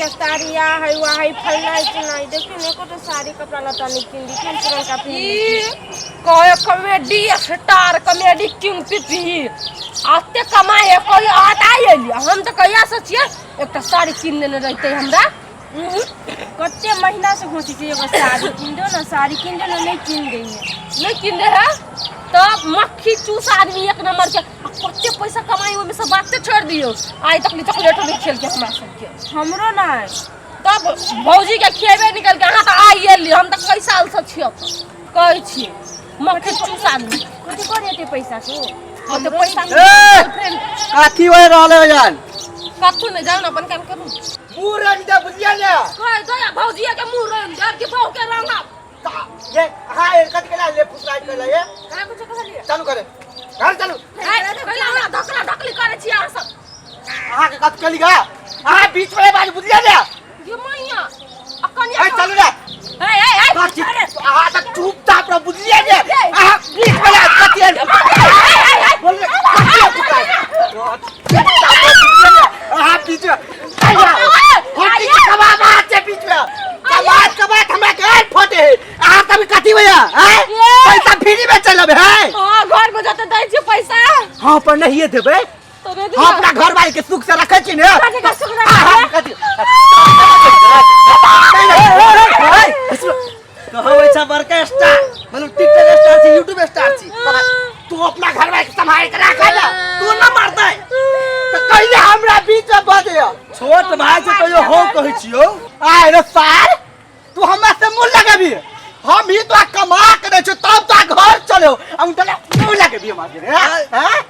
Star या है वा है फलना है चिल्ला है। देखियो ने एको साड़ी कपड़ा लत्ता नहीं किन दी केन पुरनका पहिन ई कहे कॉमेडी स्टार कॉमेडी किंग पिपी आते कमाए है कोई आता आइली हम तऽ कहिया से छियै एकटा साड़ी कीन देने रहते हमरा। कते महीना से घोसी छी एगो साड़ी किन दो ना, साड़ी किन दो ना, नहीं किन दै है। नहीं किन दे है तब मक्खी चूस आदमी एक नंबर के। आ कते पैसा कमाई ओहिमे से बाते छोड़ दियो, आइ तक चॉकलेटो नहीं खेल के हमरा सबके। हमरो नहीं। तब भौजी के खिएबे निकल के अहाँ तऽ आइ एली, हम तऽ कई साल से छियै कहै छी मक्खी चूस आदमी। कथी करे एते पैसा तू? ओते पैसा ए! कथी हो रहल है यार? कथू नहीं, जाओ ना अपन काम करू। मुंह रंग दे बुझलियै ने? कह दो या भौजी के मुंह रंग दे कि बहू के रंग आप। ये हां एक कथी केला ले फुसराइ केला ये। कहाँ कुछ कहलिए? चालू करे। घर चालू। ए कहला हमरा धकला धकली करे छी अहाँ सब। अहाँ के कथी केली गा? अहाँ बीच में बाज बुझलियै ने? ये मैया आ कनिया ए चालू रे। ए ए ए कथी? अहाँ त चुपचाप रह बुझलियै ने? अहाँ बीच में कथी है? बोल रे कथी है फुसराइ? चुपचाप रह बुझलियै ने? अहाँ बीच में हटी के कबाब अहाँ के बीच में कबाब कबाब हमरा के फटे है। अहाँ सब कथी भैया हैं? पैसा फ्री में चलब है। हां घर में जते दै छी पैसा। हां पर नहीं देबै। तो दे हम अपना घर वाले के सुख से रखे छी ने। कथी के सुख रखै? कथी? कहबै छ बड़का स्टार, मतलब टिकटॉक स्टार छी, यूट्यूब स्टार छी। तू अपना घर वाले के संभाल के रख ना, तू न मारतै तो कहिया हमरा बीच में बजे। छोट भाई से कहियो हो कहै छियौ। आय रे सार, तू हमरा से मुंह लगेबी? हम ही तो कमा के दै छियौ तब तो घर चलो। हम तोरा मुंह लगेबी हमरा से रे? हैं?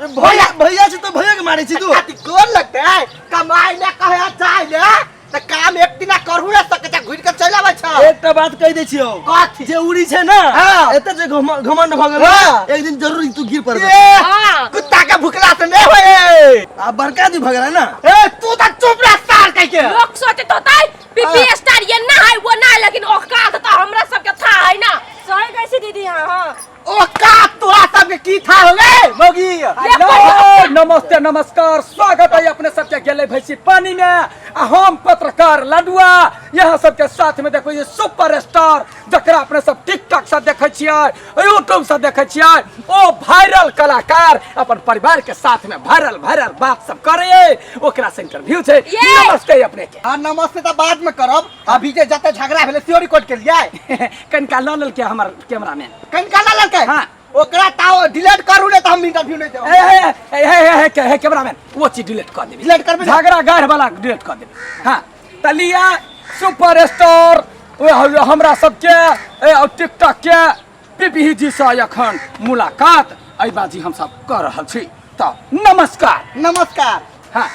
भैया भैया से तो भैया के मारै छी तू। कथी गोर लगतै? कमाइ ले कहे जाय ले त काम एक दिना करहु ना सकै छै, घुरि के चलि आबै छै। एकटा बात कहि दै छियौ। कथी? जे उड़ी छै ने, हाँ। एते जे घमंड भऽ गेल, हाँ। एक दिन जरूर तू गिर पड़बे। ए, हाँ। कुत्ता के भुखला से नहीं होए। आ बड़का आदमी भऽ गेलै ना। ए तू त चुप रह सार कह के। लोग सोचत होतै पीपी स्टार ये ना है वो ना है, लेकिन औकात त हमरा सबके था है ना। सही कहै छी दीदी। हां हां औकात तोरा सबके की था हो गए मौगी? हेलो नमस्ते नमस्कार, स्वागत है अपने सबके गेले भैंसी पानी में। आ हम पत्रकार लडुआ यहाँ सबके साथ में देखो ये सुपर स्टार जकरा अपने सब टिकटॉक से देखे छियै, यूट्यूब से देखे छियै, ओ वायरल कलाकार अपन परिवार के साथ में वायरल वायरल बात सब करे, ओकरा से इंटरव्यू छै। ये! नमस्ते अपने के। हाँ नमस्ते तो बाद में करब, अभी जे जते झगड़ा भेलै सेहो रिकॉर्ड के लिए। कनिका लऽ लेलकै हमर कैमरामैन। कनिका लऽ लेलकै? हाँ। ओकरा ताओ डिलीट करू ने त हम इंटरव्यू नहीं देब। ए ए ए ए ए ए कैमरामैन वो चीज डिलीट कर देबी। डिलीट करबे ने? झगड़ा गाढ़ वाला डिलीट कर देबी। हाँ त लिया सुपर स्टार ओ हमरा सबके ए और टिकटॉक के पीपी जी से एखन मुलाकात एहि बाजी हम सब कर रहल छी। त नमस्कार। नमस्कार। हाँ,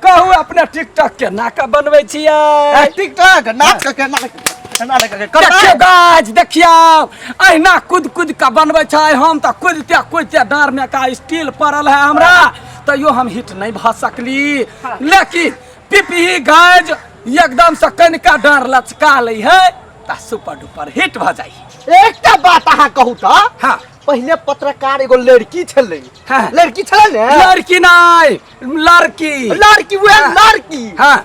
कहू अपने टिकटॉक के नाका बनबै छियै? टिकटॉक नाच के ना ना के देखियौ गाज, देखियौ अहिना कूद कूद के बनबै छै। हम तऽ कूदिते कूदिते डाँर में का स्टील पड़ल है हमरा, तैयो हम हिट नहीं भऽ सकली। लेकिन पिपही गाज एकदम से कनिका डाँर लचका लै है तऽ सुपर डुपर हिट भऽ जाइ। एकटा बात अहाँ कहू तऽ। हाँ। पहिले पत्रकार एगो लड़की छलै। हाँ। लड़की छलै ने? लड़की नहीं, लड़की। लड़की, वएह हाँ। लड़की। हाँ।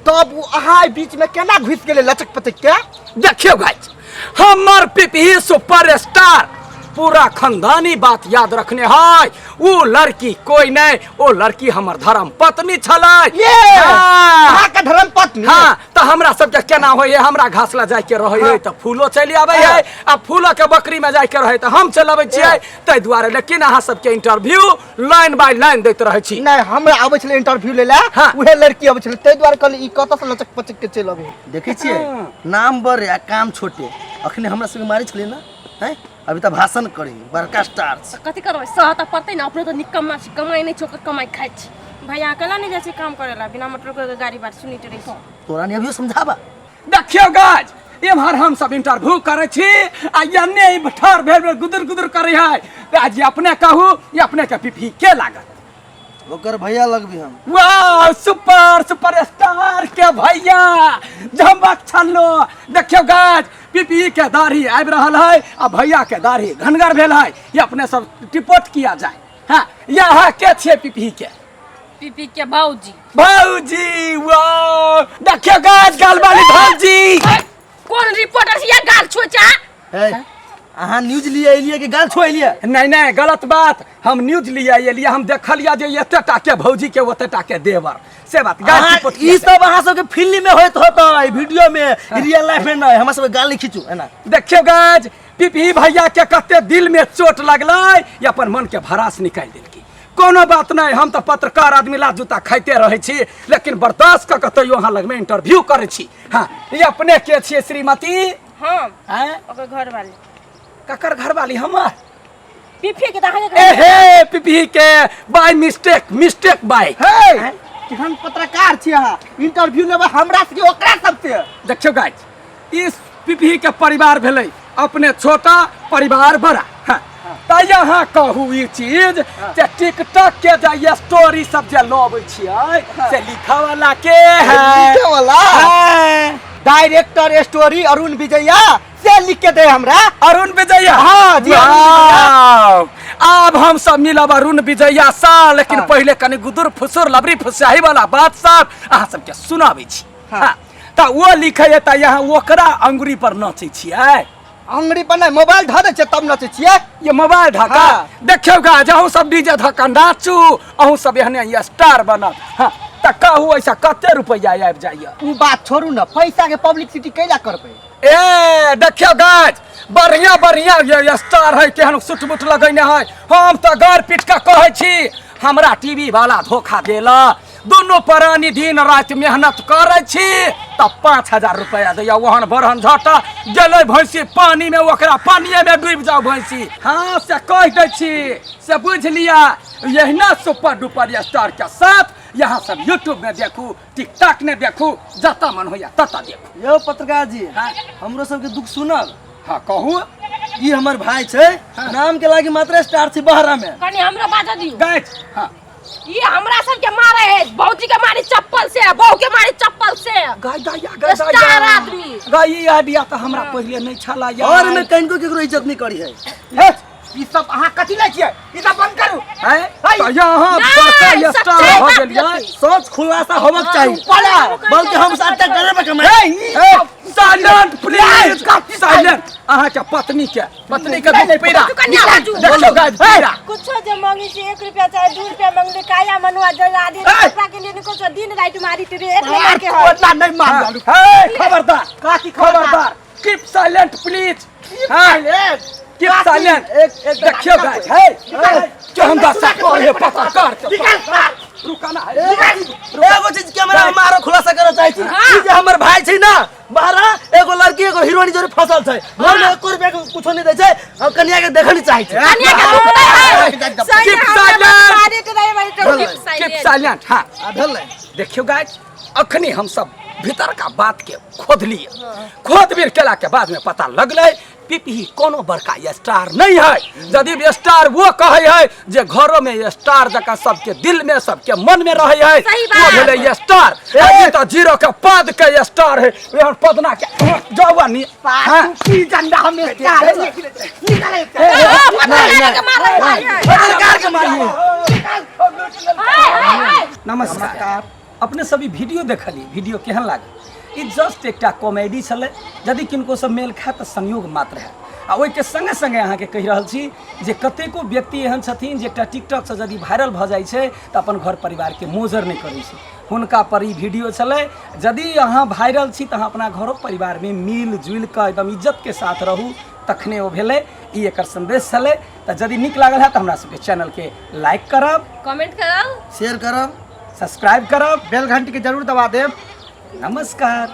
तब ओ अहाँ बीच में केना घुसि गेलै लचक पचक के? देखियौ गाइस, हमर पिपही सुपर स्टार पूरा खानदानी बात याद रखने है। वो लड़की कोई नहीं, वो लड़की हमर धर्म पत्नी छलै। ये! हाँ। अहाँ के धर्म पत्नी? हाँ, तऽ हमरा सबके केना होइए, हमरा घास ला जाय के रहै है तऽ फूलो चलि आबै है, आ फूलो के बकरी में जाय के रहै तऽ हम चलि अबै छियै, ताहि दुआरे। लेकिन अहाँ सबके इंटरव्यू लाइन बाय लाइन दैत रहै छी। नहीं, हमरा आबै छलै इंटरव्यू लै लए। हाँ। उहे लड़की आबै छलै, ताहि दुआरे कहली ई कतऽ से लचक पचक के चलि अबै। देखै छियै नाम बड़े आ काम छोटे। अखने हमरा संगे मारै छलै ने, हैं? अभी तऽ भाषण करी बड़का स्टार छै। कथी करबै, सह तऽ पड़तै ने। अपने तऽ निकम्मा छी, कमाइ नहि छै, ओकर कमाइ खाइ छी। भैया अकेला नहीं जाइ छै काम करे ला, बिना मतलब के गाड़ी बात सुनैत रहै छै। तोरा नहीं अभियो समझाबा। देखियौ गाज, एम्हर हम सब इंटरव्यू करै छी आ एने ठाढ़ भेल भेल गुदुर गुदुर करै है। आज अपने कहू, ई अपने के पिपही के लागत? ओकर भैया लगबी हम। वाह, सुपर सुपर स्टार के भैया झमक छल्लो। देखियौ गाज, पीपी के दाढ़ी आबि रहल है आ भैया के दाढ़ी घनगर भेल है। ये अपने सब टिपोट किया जाए। हाँ, यहाँ के छियै पीपी के? पीपी के भौजी। भौजी, वाह, देखियो गाज गाल वाली भौजी। कोन रिपोर्टर से या गाल छोचा? है, अहाँ न्यूज लिए एलियै कि गाल छुआ एलियै? नहीं नहीं, गलत बात, हम न्यूज लिए एलियै, हम देखलियै जे एते टा के भौजी के ओते टा के देवर, से बात गाल अहाँ की पोटकी ई से। सब अहाँ सबके फिल्म में होइत होतै, वीडियो में, रियल लाइफ में नहीं। हमरा सबके गाल नहीं खींचू एना। देखियो गाज, पिपही भैया के कते दिल में चोट लगलै, ई अपन मन के भड़ास निकालि देलकै। कोनो बात नहीं, हम तऽ पत्रकार आदमी लात जूता खाइते रहै छी, लेकिन बर्दाश्त कऽ के तैयो अहाँ लगमे इंटरव्यू करै छी। हाँ, ई अपने के छियै श्रीमती? हम। आँय? ओकर घर वाली। ककर घरवाली? हमर? पिफी के तऽ अहाँके। एहे, पिपही के बाय मिस्टेक, मिस्टेक बाय। हे, केहन पत्रकार छी अहाँ? इंटरव्यू लेबै हमरा से कि ओकरा सबसे? देखियौ गाइस, इस पिपही के परिवार भेलै, अपने छोटा परिवार बड़ा। हाँ, तऽ यहाँ कहू ई चीज जे टिकटॉक के जे स्टोरी सब जे लबै छियै से लिखऽ वाला के है? लिखे वाला? हाँ। डायरेक्टर स्टोरी अरुण विजया से लिख के दे हमरा। अरुण विजया? हाँ जी, अरुण विजया। वाह! आब हम सब मिलब अरुण विजया सा, लेकिन पहिले कनि गुदुर फुसुर लबरी फुसाही वाला बात सब अहाँ सबके सुनाबै छी। हाँ, तऽ ओ लिखैया तऽ यहाँ ओकरा अंगुरी पर नाचै छियै? अंगुरी पर नहि, मोबाइल धऽ दै छियै तब नचै छियै। ये मोबाइल धक्का? हाँ। देखियौ गाज, अहूँ सब डीजे धक्का नाचू, अहूँ सब एहने स्टार बनब। हाँ, तऽ कहू ऐसा कते रुपैआ आबि जाइया? ओ बात छोड़ू ने, पैसा के पब्लिसिटी कैला करबै? ए देखियौ गाज, बढ़िया बढ़िया ये स्टार है, केहन सुट बुट लगैने है। हम तऽ गाड़ पीट कऽ कहै छी, हमरा टीवी वाला धोखा देला। दुनू प्राणी दिन राति मेहनत करै छी तऽ 5000 रुपैआ दैया, ओहन बरहन झटा गेलै भैंसी पानी में, ओकरा पानिए में डूबि जाओ भैंसी। हाँ, से कहि दै छी से बुझि लिअ। यहिना सुपर डुपर स्टार के साथ यहाँ सब यूट्यूब में देखू, टिकटॉक में देखू, जतऽ मन होइया ततऽ देखू। यौ पत्रकार जी। हाँ। हमरो सबके दुख सुनब? हाँ, कहू। ई हमर भाई छै, नाम के लागी मात्र स्टार छै बहरा में। कनि हमरो बाजऽ दियौ। गाइस, हाँ। ये हमरा सबके मारे है, भौजी के मारी चप्पल से, बहू के मारी चप्पल से। गाय गाय गाय। स्टार आदमी। गाय, ई आइडिया तऽ हमरा पहिले नहि छला यार। घर में कनिको केकरो इज्जत नहीं करी है। हे, ई सब अहाँ कथी लै छियै? ई सब बंद करू। हैं? तऽ यहाँ नहि, बड़का स्टार सच्चाइ भऽ बात गेलियै। देखी। सोच खुलासा होबक चाही, पला बल्कि हम साथे करे में कमाई। Silent please, silent. अहाँके पत्नी के दुख पीड़ा। तू कन्या बाजू। देखियौ गाइस, पीड़ा। कुछो जे मांगी से 1 रुपया चाहे 2 रुपया मांगले, काया मनुआ जल आदि कपड़ा के लिए कुछो दिन रात मारी तेरे एक महीना के है। ओतना नहीं मान लालू। हे खबरदार। काकी खबरदार। खबरदार, कीप साइलेंट प्लीज। हां, कीप साइलेंट। एक एक देखियौ गाइस, हे के हम दस कहे पत्रकार के रुकाना है। एगो चीज कैमरा हम आरो खुलासा करऽ चाहै छी। ई जे हमर भाई छै ना, बाहरा एगो लड़की एगो हीरोइन जोड़े फसल छै, घर में एको रुपया के कुछो नहीं दै छै, हम कन्या के देखऽ नहीं चाहै छै। कन्या के दुख नहीं है। कीप साइलेंट। मारी तो नहीं मारी तो। कीप साइलेंट। हां। आ भेलै। देखियौ गाइस, अखनी हम सब भीतर का बात के खोद लिए, खोदबीर केला के बाद में पता लगलै पिपही कोनो बड़का स्टार नहीं है। यदि स्टार वो कहै है जे घरों में स्टार जकाँ सबके दिल में सबके मन में रहे है, सही वो बात। भेलै स्टार। अभी तो जीरो के पद के स्टार है, एहन पदना के जवानी। हाँ। की डंडा हम स्टार निकाले। पत्रकार के मारे है। पत्रकार के मारिए। हाय हाय हाय। नमस्कार, अपने सभी वीडियो देखली, वीडियो केहन लागल? ई जस्ट एकटा कॉमेडी छलै, यदि किनको से मेल खाए तऽ संयोग मात्र है। आ ओहिके सङ्गे सङ्गे अहाँके कहि रहल छी जे कतेको व्यक्ति एहन छथिन जे एकटा टिकटॉकसँ यदि वायरल भऽ जाइ छै तऽ अपन घर परिवारके मोजर नहि करै छै। हुनका पर ई वीडियो छलै। यदि अहाँ वायरल छी तऽ अहाँ अपना घरो परिवारमे मिल जुलि कऽ एकदम इज्जतके साथ रहू, तखने ओ भेलै। ई एकर संदेश छलै। तऽ यदि नीक लागल है तऽ हमरा सबके चैनलके लाइक करब, कमेंट करब, शेयर करब, सब्सक्राइब करब, बेल घंटी के जरूर दबा देब। नमस्कार।